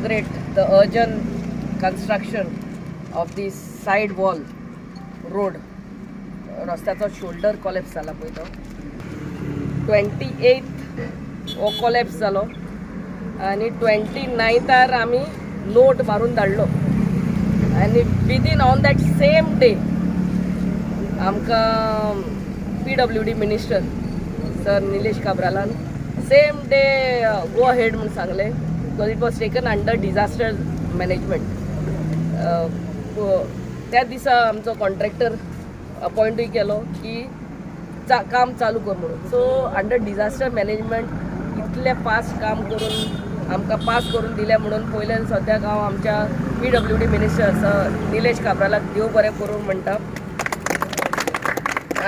inaugurate the urgent construction of the side wall road. रस्त्याचो shoulder collapse जाला पळय, तो 28th हो कॉलेप्स जालो आनी 29थार आमी नोट मारून धाडलो आनी within on that same day आमकां PWD minister sir Nilesh काब्रालान same day go ahead म्हूण सांगलें, because it was taken under disaster management. त्या दिसा आमचो कॉन्ट्रॅक्टर अपॉयंटूय केलो की काम चालू कर म्हणून. सो अंडर डिझास्टर मॅनेजमेंट इतलें फास्ट काम करून आमकां पास करून दिलें म्हणून पयल्यान सद्याक हांव आमच्या पीडब्ल्यूडी मिनिस्टर सर निलेश काब्रालाक देव बरें करूं म्हणटा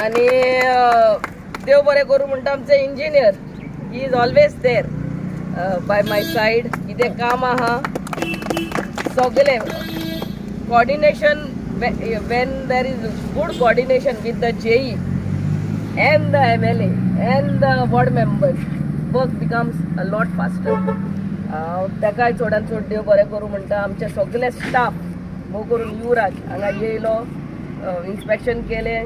आनी देव बरें करूं म्हणटा आमचे engineer. He is always there by my side. कितें काम आहा सगळें coordination, when there is good coordination with the JE and the MLA and the ward members, work becomes a lot faster. ताकाय चडान चड देव बरें करूं म्हणटा. आमचे सगळे स्टाफ, मोर करून युवराज हांगा येयलो, इन्स्पेक्शन केलें.